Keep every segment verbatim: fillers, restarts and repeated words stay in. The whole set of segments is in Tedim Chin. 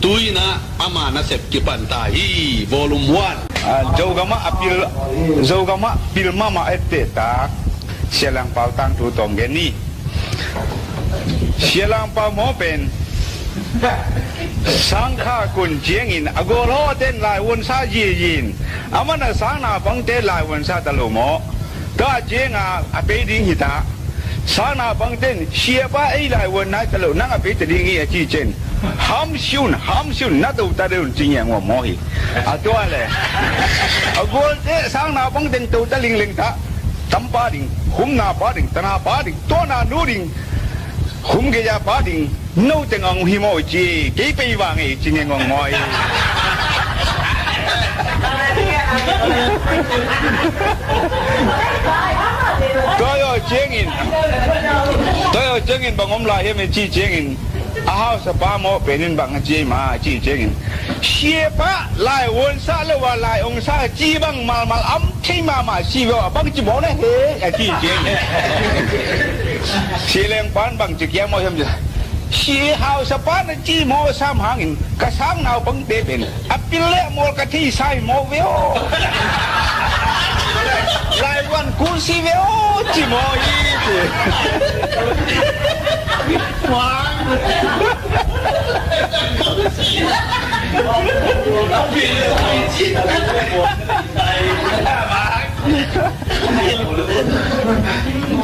Tui-in ah ama nasep kipan ta hi. Volume one. Ah, Zogam ah a pil, Zogam ah pil mahmah a etteh tak Sia Lang Pau tangthu tawm gen ni. Sia Lang Pau maw pen sangkha kun ciangin a gol hawten laivuan sa ziazin, aman a sangnaupangte laivuan sa ta lo maw? Tua cianga a pei ding hi ta. Sangnaupangten, "Siapa, ei laivuan nai ta lo, nang a pei ta ding hi," a ci ciang, "Ham siun, ham siun, na to ta deuh un," ci ngiang uh a maw hi. A tua le a gualte sangnaupangten to ta lingleng ta. Tampa ding, humnapa ding, tanapa ding, tuananu ding, humgeiyapa ding, no teng ang hi maw ci, kei pei vang ei ci ngiang uh a maw hi. Tua yo ciangin, tua yo ciangin bang om lai hiam i ci ciangin, a hausapa maw penin bang a ci ei ma a ci ciangin, "Siapa, laivuan sa lo a lai ong sa ci bang malmal am thei mahmah si ve aw, bang ci maw na he," a ci ciangin, Sia Lang Pau in bang ci kiam maw hiam ci, "Si hausapa na ci maw sam hangin ka sangnaupangte pen a pil le a mawl ka thei sa hi maw ve aw. Laivuan kul si ve aw," ci maw hi ci.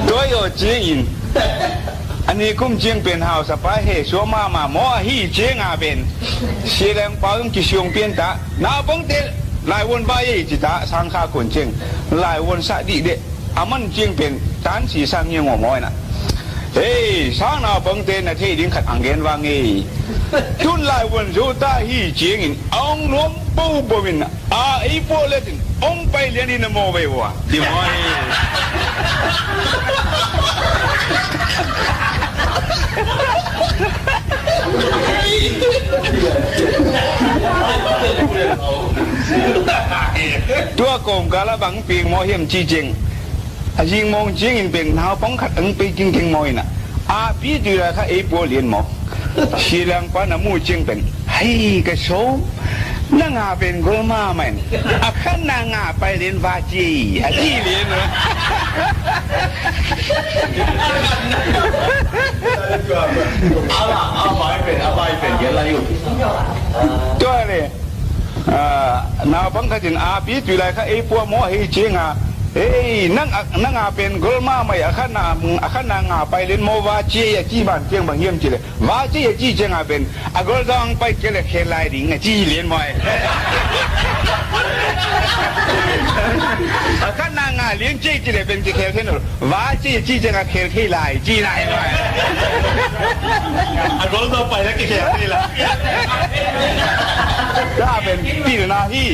Tua yo ciangin a nikum ciang pen hausapa he suak mahmah maw, ahi cianga pen Sia Lang Pau in kisiung pian ta, naupangte laivuan vai ei ci ta, sangkha kun ciang laivuan sa dihdeh. Aman ciang pen tansi sang ngiang uh a maw hi na. "Hei, sangnaupangte na thei ding khat ang gen vang ei. Tun laivuan zo ta hi ciangin a ong nuam popo in a ei puah letin ong pai lian in a maw vei ua," ci maw hi. Tua kawmkal ah bang piang maw hiam ci ciang, a zingmawng ciangin pen naupang khat ang pei kingkeng maw hi na. Api tui lai kha ei puah lian maw. Sia Lang Pau in a mu ciang pen, "Hei, ka sawm, na nga pen gol mahmah in, a khatna nga pai lian va ci ei," a ci lian uh. Tua le, ah, naupang khat in api tui lai kha ei puah maw, ahi cianga, "Ei, nang a, nang a pen gol mahmah ei, a khatna, a khatna nga pai lian maw va ci ei," a ci man ciang bang hiam ci le, "Va ci ei," a ci cianga pen a gol zong pai kei le khel lai ding a ci lian maw hi. A khatna nga lian ci ei ci le pen kikhel thei nawn lo. "Va ci ei," a ci cianga khel thei lai ci lai maw hi. A gol zong pai le kikhel thei lai. Tua pen pilna hi.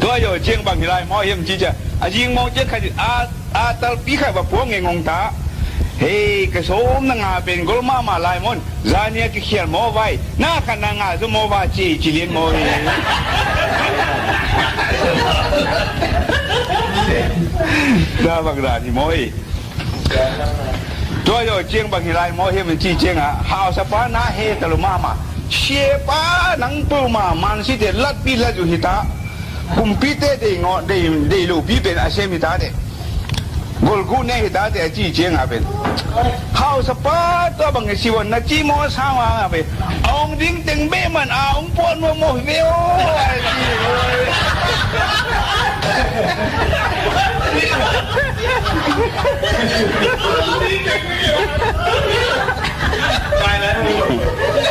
Tua yo ciang bang hi lai maw hiam ci ciang, a zingmawng ciang khat in a a talpi khat va puang ngengong ta. "Hei, ka sawm, na nga pen gol mahmah lai maw in, zani a kikhial maw vai, na khatna nga zo maw va ci ei," ci lian maw hi. Na bang dan hi maw hi. Tua yo ciang bang hi lai maw hiam i ci cianga, hausapa na he ta lo mahmah. Siapa nang peuhmah mansite latpi lat uh hi ta. Kumpite dei ngawh, dei, dei lopi pen a sem hi tate. Golguh ne hi tate a ci cianga pen, hausapa tua bang hi sivan na ci maw sam hanga pen, a ong ding teng beh man a ong puah nuam maw hi ve aw, a ci.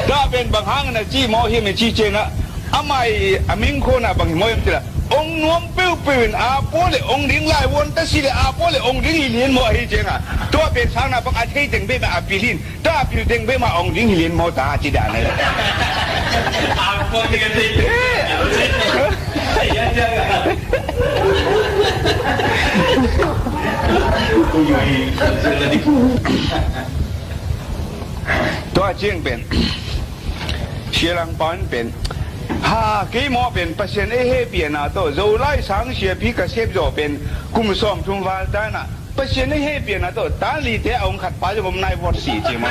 Tua pen bang hang na ci maw hiam i ci cianga, amah i a mingkhuana bang hi maw hiam cila, ong nuam peuhpeuh in a pua le ong ding, laivuan ta si le a pua le ong ding hi lian maw, ahi cianga tua pen sangna bang a thei teng beh mah a pil hi in, tua a pil teng beh mah ong ding hi lian maw ta ci dan ahi. Tua ciang pen Sia Lang Pau in pen, ha, kei maw pen Pasian ei hehpihna tawh Zolai sang siapi ka sep zawh pen kum sawmthum val ta in ah, Pasian ei hehpihna tawh tan lite a ong khat pa zong om nai vawt si ci maw.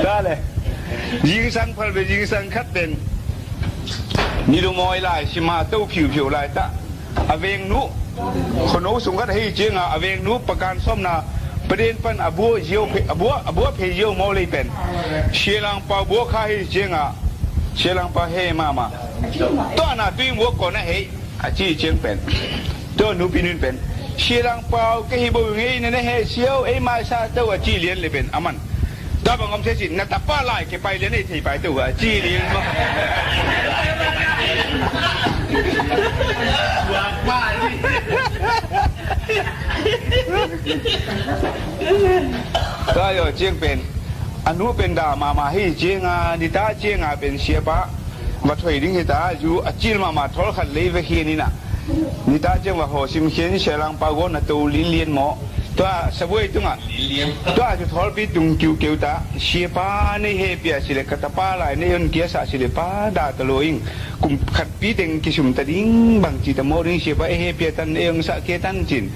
Ta le. Zingsang phal ve, zingsang khat pen ni lu mawi lai sima to phiuphiu lai ta. A vengnu, khuano sung khat ahi cianga a vengnu pakan sawmna paden pan a bua zio phe, a bua, a bua phei zio maw lei pen. Sialang pau bua kha hi cianga Sialang pau he mama. Tua na tuing bua kona hei. A ci ciang pen. Tua nupi nun pen. Sialang pau ke hi bo ngei na na he siau ei mai sa to a ci lian le pen. Aman. Tua bang om se sin na tapa lai ke pai lian ei thei pai to a ci lian ma. Tua yo ciang pen. A nu pen da mama hi cianga nita cianga pen siapa. Va thoi ding hita zu a cil mama thol khat lei ve khian ina. Nita ciang va ho sim khian Sialang pau go na to lin lian maw. Tua sabuai tunga. Tua zu thol pi tung kiu kiu ta. Siapa nei he pia sile katapa lai nei on kia sa sile pa da ta lo ing. Kum khat pi teng kisum ta ding bang ci ta maw ding siapa e he pia tan e ong sa kia tan cin.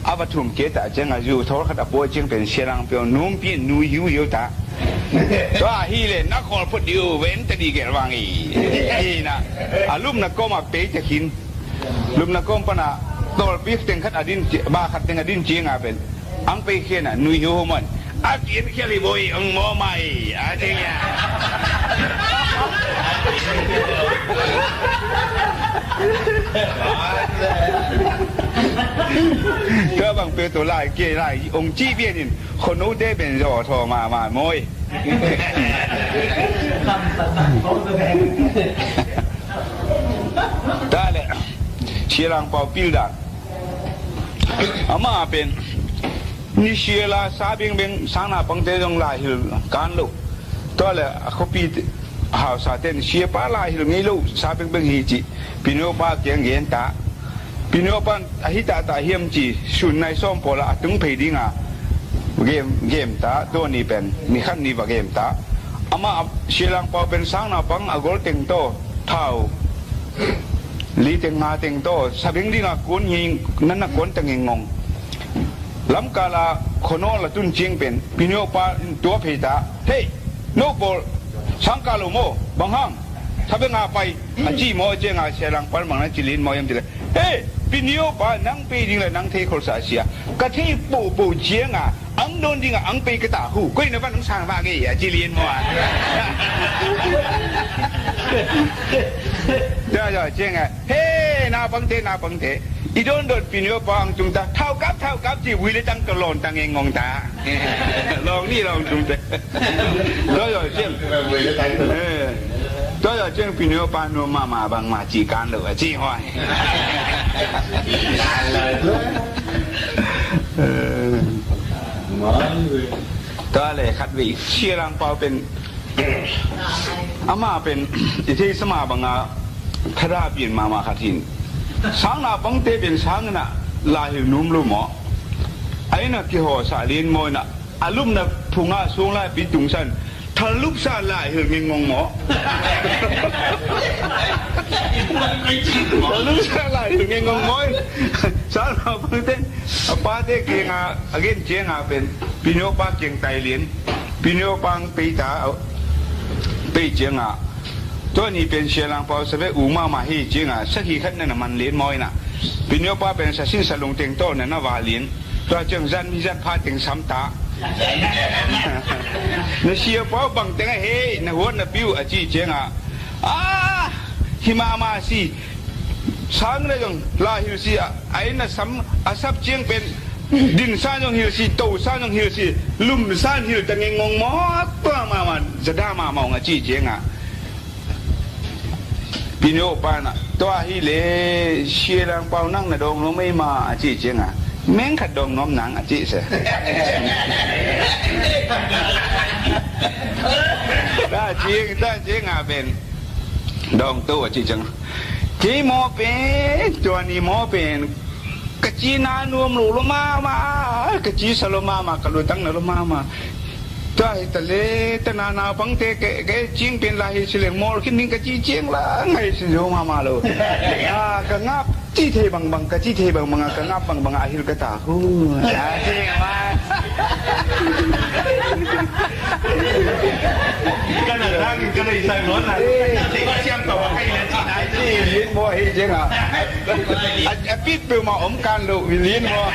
A va thum kia ta cianga zu thol khat a po ciang pen Sialang pia num pi nu hiu hiu ta. Tua hi le na khol phut diu ven ta di gel wang i. Hi na. A lum na kom a pei ta khin. Lum na kom pana tol pi teng khat a din ci, ba khat teng a din ci nga pen. Ang pei khian a nui hiu human. A kian khian li boi ang mo mai. A ding ya. Tua bang pe to lai ke lai ong ci bian in. Khuano te pen zaw thaw mahmah mawi. Ta le Sialang pau pil dan. Amah pen ni siala sa bengbeng sangna pangte zong lai hil kan lo. Tua le a khuapi hausa ten siapa lai hil ngei lo sa bengbeng hi ci. Pinio pa kiang gen ta. Pinio pan a hi tahtah hiam ci sun nai sawm pawla a tung phei dinga gem, gem ta, tua ni pen ni khan ni va gem ta. Amah Sialang pau pen sangna pang a gol teng taw thau li teng nga teng taw sabeng dinga kuan hi nan na kuan tengeng ngong. Lamkala khuano la tun ciang pen Pinio pa in tua phei ta. Hei, no pawl sangka lo maw bang hang? Sabeng a pai a ci maw cianga Sialang pau bang na ci lin maw hiam ci le. He, Pinio pa nang pei ding la nang thei kholsa sia. Ka thei popo cianga ang dawn dinga ang pei ka ta hu. Koi na van ang sang va ngei a ci lin maw a. Tua tua cianga he na pangte na pangte. I dawn dawn Pinio pa ang tung ta thau kap thau kap ci vui le tang ka lawn tang eng ngong ta. Lawng ni lawng tung te. Tua zaw ciang. Eh. Tua zaw ciang Pinio pa nuam mahmah bangmah ci kan lo a ci huai. Eh. Tua le khat vei Sialang pau pen. Amah pen i thei sama banga thada pian mahmah khat hin. Sangna pangte pen sangna lai hil num lo maw. A ina kihawsa lin maw ina. A lupna phunga sung lai pi tungsan thalupsa lai hil ngengong maw. Thalupsa lai hil ngengong maw. Sal ma pang ten a pate kianga a gen cianga pen Pinio pa kiang tai lin Pinio pang peita pei cianga. Tua ni pen Sialang pau save u mama hi cianga sakhi khat na na man lin maw ina. Pinio pa pen sasin salung teng tawh na na va lin. Tua ciang zan mi zat pha teng sam ta. Na sia pau bang teng a hei na huat na piu a ci cianga. Ah, hi mama si. Sang na zong la hil si a, a in a sam a sap ciang pen din san zong hil si, to san zong hil si, lum san hil ta ngengong maw tua mama zada mama ong a ci cianga. Pinio pa na tua hi le Sialang pau nang na dawng nuam ei ma a ci cianga. Meng khat dawng nuam nang a ci se. Ta ciang ta cianga pen dawng to a ci ciang. Kei maw pen tua ni maw pen ka ci na nuam lo lo mama ka ci sa lo mama ka lutang na lo mama. Tua hi ta le ta na na pangte ke ke cing pen la hi si le mol khin ning ka ci ciang la ngai si zo mama lo. A ka ngap ci thei bangbang, ka ci thei bangbang a, ka ngap bangbang a, a hil ka ta hu. A ci ka ma. Ka na dang, ka na isang non na. Ka na siam ka wa kai na ci na ci. Lin maw hi ciang a. A, a pit peuhmah om kan lo, lin maw.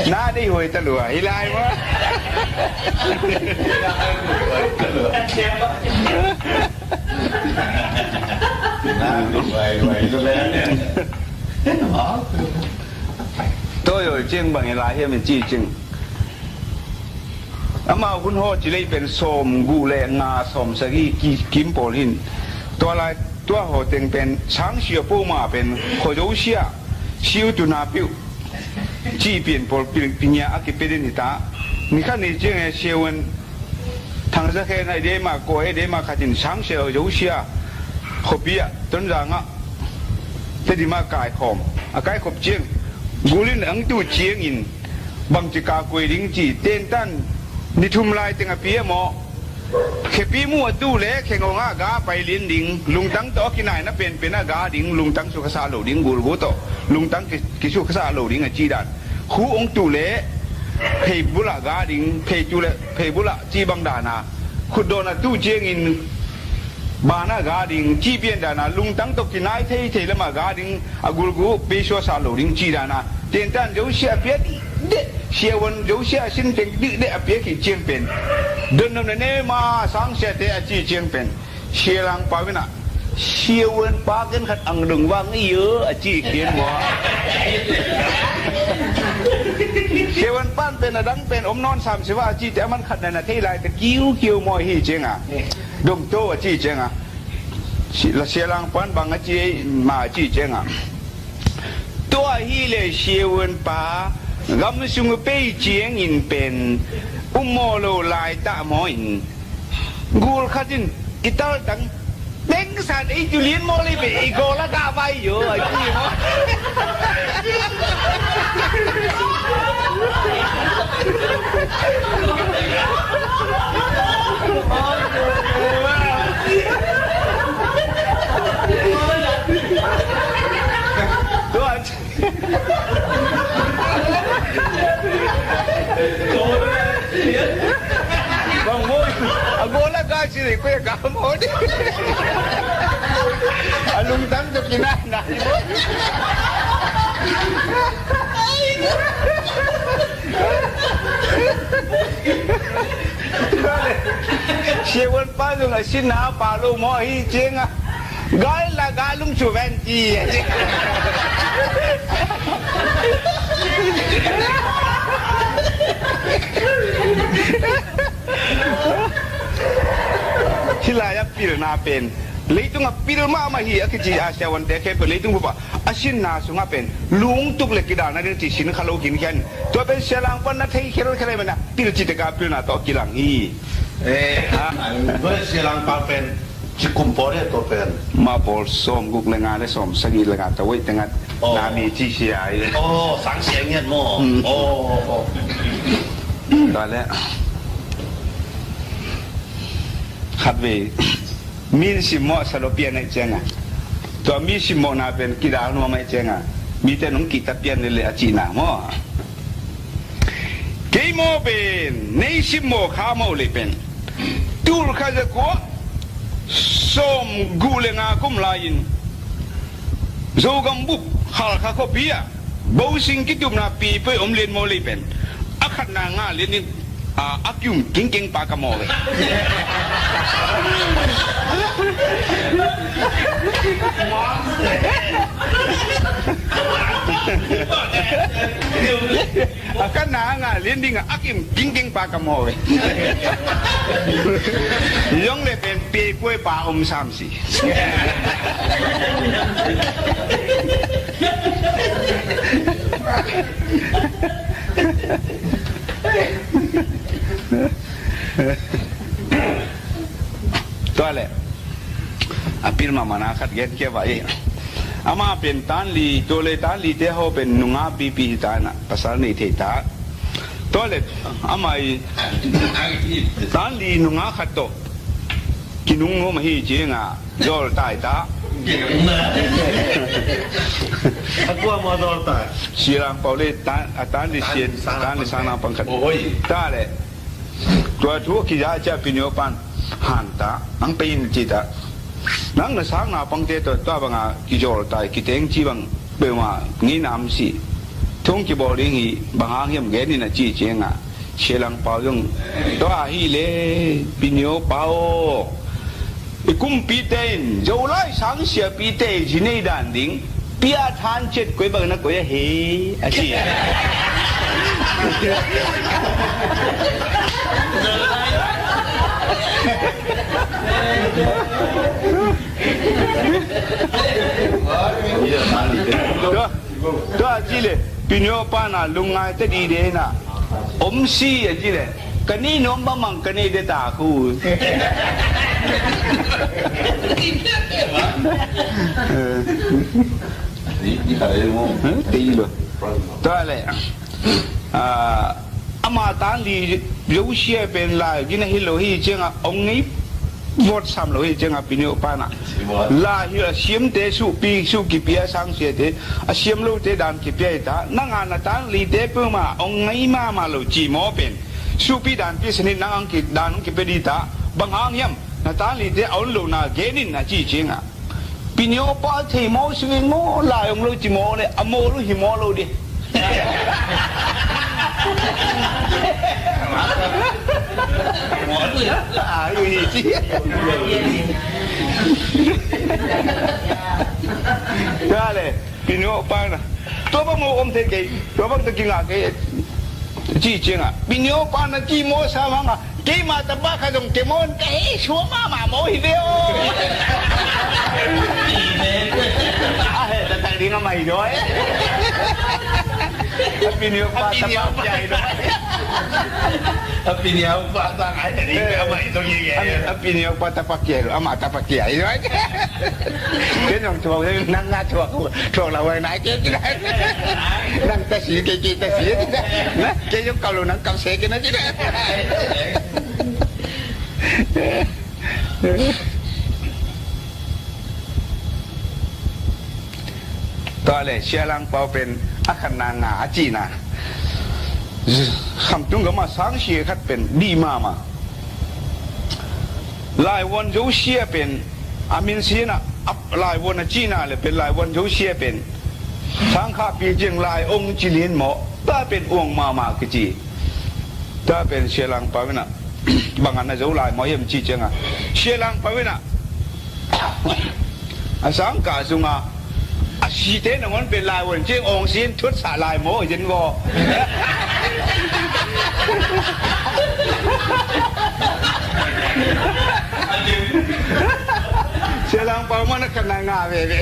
Na dei huai ta lua hi lai maw. Tawi awi ciang bang i lai hiam i ci ciang. Amau hun haw ci lei pen sawm guh le nga sawm sagih ki, kim pawl hin. Tua lai tua haw teng pen sang sia poma pen khuazo sia siu tuna piuh ci pian pawl pi, pingia a kipia den hi ta. Ni khat ni ciang e siawan Thangzakhen a i dei mah kua e dei mah khat in sang sia zo sia khuapi ah Tonzang ah Tedim ah kaikhawm a kaikhop ciang gul in ang tu ciangin bangci ka kuai ding ci tentan ni thum lai teng a pia maw? Khepi mu a tu le khengawng ah ga pai lin ding lungtang tawh a kinaina penpen ah ga ding lungtang su khasa lo ding gulgu tawh lungtang ki, kisu khasa lo ding a ci dan. Khu ong tu le phei bulah ga ding, phei tu le phei bulah ci bang dana khutdawn a tu ciangin bana ga ding, ci pian dana lungtang tawh kinai thei thei lama ga ding, a gulgu pei suasa lo ding ci dana tentan zo sia a piak deh, siawan zo sia a sin teng dih deh a piak hi ciang pen. Donnop na ne ma sang siate a ci ciang pen. Sialang pau in ah siawan pa ken khat ang dong vang i yo a ci kian maw? Siawan pan pen a dang pen om nawn sam siva a ci te a man khat na na thei lai te kiu kiu maw hi ciang a. Dong to a ci ciang a. Si, la sialang pan bang a ci ma a ci ciang a. Tua hi le siawan pa gam sung pei ciangin pen um maw lo lai ta maw in. Gul khat in i taltang teng san ei tu lian maw lei be i gawl a gah vai yo a ci maw? Tua Bang maw, a gawl a ka ci lei koi a ka maw di. A lungtang tawh kinai nai maw. Siawan pa zong a sinna a pa lo maw hi ciang a. Gal la gal lungsu ven ci. Hih lai-ah pilna pen leitungah pil mahmah hi a kici a siavuante khempeuh leitung bup ah a sinna sungah pen lungtuk le kidalna ding ci sin kha lo kinkhia in. Tua pen sialang pan na thei khelkhel ahih manin ah pil ci tekah pilna tawh kilang hi. Eh, ha? Sialang pa pen Cikum pawl e tua pen. Mah pawl sawm guk le nga le sawm sagih le nga tawh tengah na mi ci sia hi. Aw, sang sia ngiat maw? Aw, aw. Tua le khat vei min simmawh salopian aih cianga tua mi simmawhna pen kidal nuam aih cianga mite nong kihta pian le le a cihna maw? Kei maw pen nei simmaw kha maw le pen tulkhat zakua sawm guh le nga kum lai-in Zogam bup Khalkha khuapi ah bosing kitupna pipuai om lian maw le pen a khatna ngah lian in a kium kingkeng pa ka maw ve. A ka na nga lian ding a ak im dingding pa ka maw ve. Zong le pen pipuai pa om sam si. Tua le a pil mahmahna khat gen kia vai. Ama pen tan li, tua le tan li te ho pen nunga pipi hi ta na, pasal nei thei ta. Tua le ama i tan li nunga khat to kinung ngom hi ci nga zol tai ta. A kua mawtaw ta. Sialang Pau le tan, a tan li sian, a tan li sang naupang khat. Oi. Ta le. Tua thu a kiza cia Pi Nio pan hanta, ang pei in ci ta. Nang na sang naupangte tua, tua banga kizawl tai, kiteng ci bang peuhmah ngei nam si. Thu kibawl ding hi, bang hang hiam gen in a ci ciangah. Sialang Pau zong, tua hi le, Pi Nio Pau. I kumpite in, Zolai sang siapite i zi nei dan ding, pia than ciat koi bang na koi a hi, a ci. Tua, tua ci le, Pi Nio pan a lungngai ta dide na. Om si a ci le. Ka ni nuam bangmang ka nei de ta khu. Ni, ni ka le mo. Te i lo. Tua le. Ah, ama tan li Zosia pen lai gina hi lo hi cianga ong ngei vot sam lo hi cianga Pi Nio pana. Lai hi a siamte suhpi, suh kipia sang siate, a siam lote dan kipia hi ta. Nanga na tan lite puma ong ngei mama lo ci maw pen. Suhpi dan pi sanin nang ang ki, dan ong kipia di ta. Bang hang hiam, na tan lite a on lo na genin a ci cianga. Pi Nio pa thei maw sungin maw lai ong lo ci maw le a maw lo hi maw lo di. Ai, ui, ci. Tua le, Pi Nio pa na. Tua bang maw om thei kei, tua bang ta kinga kei. Ci cianga. Pi Nio pa na ci maw sa manga. Keima tapa kha zong kemon ka he sua mama maw hi ve o. A he ta tak ding a mai doi. A Pi Nio pa tapa kia hi doi. A Pi Nio pa tang ai ta ding a mai doi ye. A Pi Nio pa tapa kia hi doi. Ama tapa kia hi doi. Ken zong thuak nang nga thuak thuak la wai nai ke. Nang ta si ke ke ta si. Ke zong kau lo nang kau se ke na ci na. Tua le Sialang Pau pen a khatna nga a cihna. Khamtung gama sang sia khat pen dih mama. Laivuan Zosia pen a min sina a laivuan a cihna le pen laivuan Zosia pen sang kha pi ciang lai ong ci lin maw. Tua pen uang mama kici. Tua pen Sialang Pau ina bang a na zo lai maw hiam ci cianga Sialang Pau ina a sangka sunga a site nangon pen lai won ciang ong sin thut sa lai maw hi den go. Sialang Pau mana kana nga ve ve.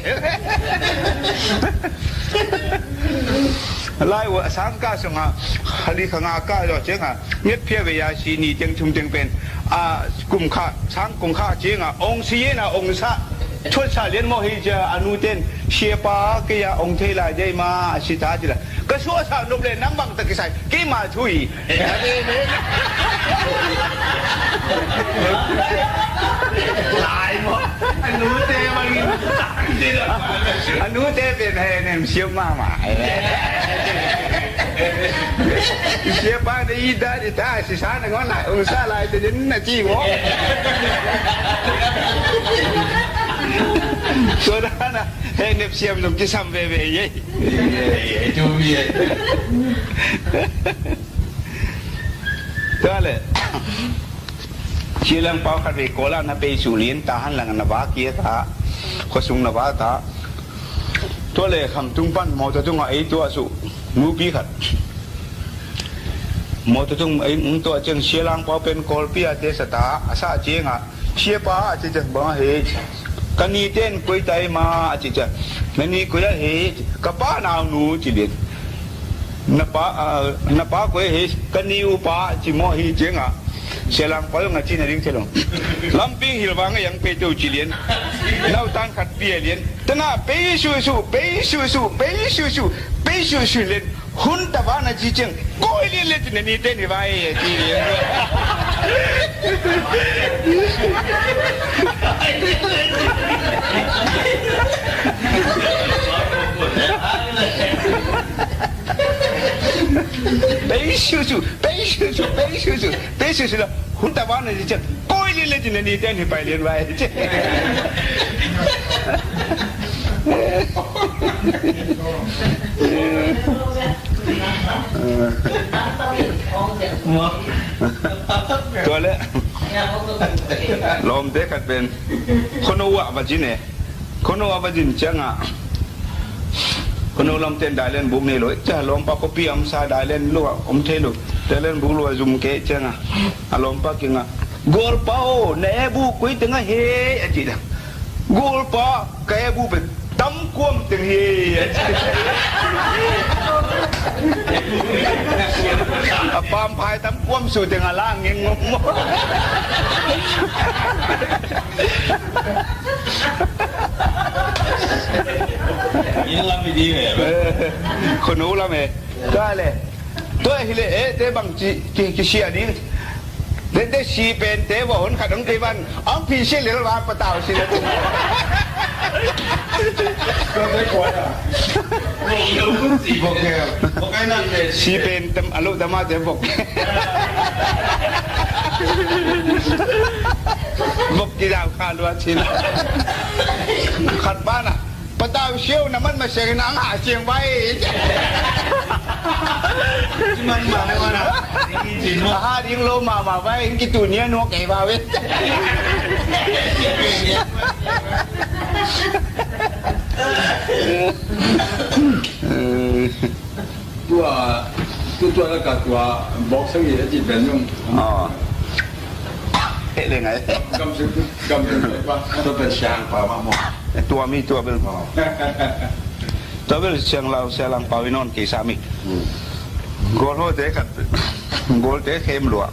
Lai won a sangka sunga hali khanga ka lo cianga. Nget phia ve ya si ni teng thum teng pen a kum kha sang kum kha cianga ong si yena ong sa thut sa lian maw hi cia a nu ten siapa kei a ong thei lai dei ma a si ta cila ka suah sa nup le nang bang ta kisai kei ma thui. Lai maw a nu te bangin a nu te pen he nem siam mama. Siapa na i da di ta si sa na ngon lai ong sa lai te din na ci mo. So da na he nep siam nong ci sam ve ve ye. Tua le Sialang Pau khat ve kola na pei su lin ta han lang na va kia ta khosung na va ta. Tua le Khamtung pan mawtaw tunga ei tua su nupi khat. Mawtaw tung ei tua ciang Sialang Pau pen Kawlpi a te sa ta a sa cianga siapa a ci ciang bang a he. Ka ni ten koi tai ma a ci ciang na ni koi a he ka pa nau nu ci lian. Na pa, ah, na pa koi a he ka ni upa ci maw hi cianga. Sialang Pau nga ci na ding thei lo. Lamping hilvang a yang pei to ci lian. Nautan khat pia lian. Tana pei su su, pei su su, pei su su, pei su su lian. Hun ta va na ci ciang koi lian lian ci na ni te ni va e ci lian. Pei siusiu, pei siusiu, pei siusiu, pei siusiu la. Hun ta ba na ci ciang koi lian le ci na ni ten hi pai lian vai ci. Tua le lawmte khat pen khuano ah va zin e. Khuano ah va zin ciangah khuano lamte in dailen buk nei lo. Cia lawmpa khuapi a om sa dailen lo ah om thei lo. Dailen buk lo ah zum kei ciangah a lawmpa kiangah, "Gualpa aw, na ebu koi teng a he?" a ci da. "Gualpa, ka ebu pen tam kuam teng hi," a ci. A pamphai tam kuam su teng a la ngeng ngom. Inn lam i di ve. Khuano lam e. Tua le. Tua hi le, eh, te bang ci, ki, kisia ding. Te, te si pen te va hon khat hong kei van. Ang pi si lel va patau si le. Tua te kua da. Si pen tam, a lo tama te vok. Vok ki dau kha lua chin. Khat ba na. Patau siau na man ma siang na nga siang bai. Ci man ma le wana. A ha ding lo mama bai, ki tu nia nuak kei ba we. Tua, tu tua la ka tua, bok sa ngi a ci pen nung. Ah. He le ngai. Kam se, kam se pa. Tua pen siang pa ma mo. Tua mi tua bel. Tua bel siang lau, siang lang pau i non kei sa mi. Hmm. Gol ho te khat, gol te khem lua.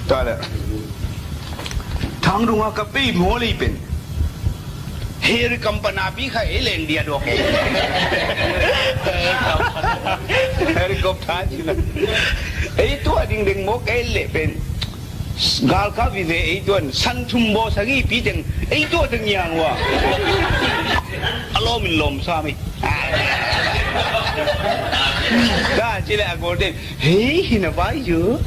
Tua le. Thang dunga ka pei mo lei pen. Heri kampana pi kha ei leng dia dok ei. Helicopter cina. Ei tua ding ding mok ei le pen. Gal ka vive ei tuan san thum bo sagi pi teng ei tua teng yang wa. A lom in lom sa mi. Da cile a gol ding. Hei, hi na vai yu.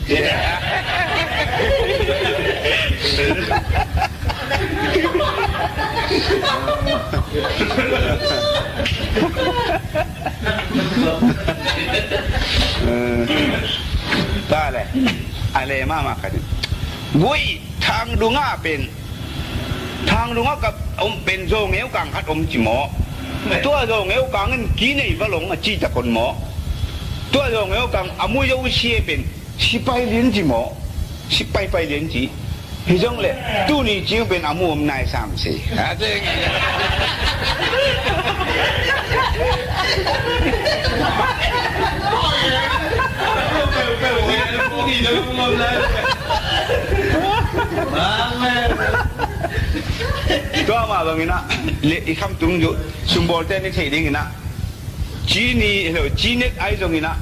Ta le. A le mama ka ding. Gui, thang dunga pen. Thang dunga ka om pen zo ngeu kang khat om ci maw. Tua zo ngeu kang in ki nei va long a ci ta kon maw. Tua zo ngeu kang a mu yo sia pen. Sipai lian ci maw. Sipai pai lian ci. Hi zong le, tuni cing pen a mu om nai sam si. A teng. Tua ma bangin ah, le i kham tung ju, sumbawlte ni thei dingin ah. Cini, hello, cinet ai zongin ah,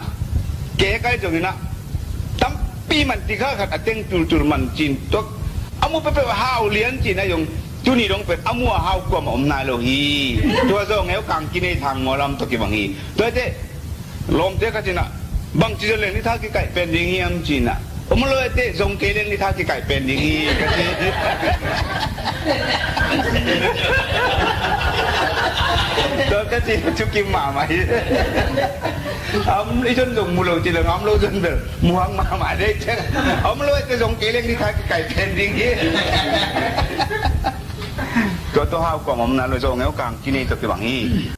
kek ai zongin ah, tampi man ti kha khat a teng tultul man cin tuak. A mu pepeu a hau lian cin ai zong, tuni dong pen a mu a hau kuam a om nai lo hi. Tua zong eu kang kinei thang ngaw lam tua kibang hi. Tua te, lawmte ka cin ah, bang ci zong leng ni tha kikaih pen ding hiam cin ah. Om lo ete zong kei leng ni tha kikaih pen ding hi ka ci. Tua ka ci cu kim mahmah hi. Am i zon zong mu lo ci leng am lo zon bel muang mahmah dei ciang. Om lo ete zong kei leng ni tha kikaih pen ding hi. Tua tua hau kuam om na lo zong eu kang ci nei tua kibang hi.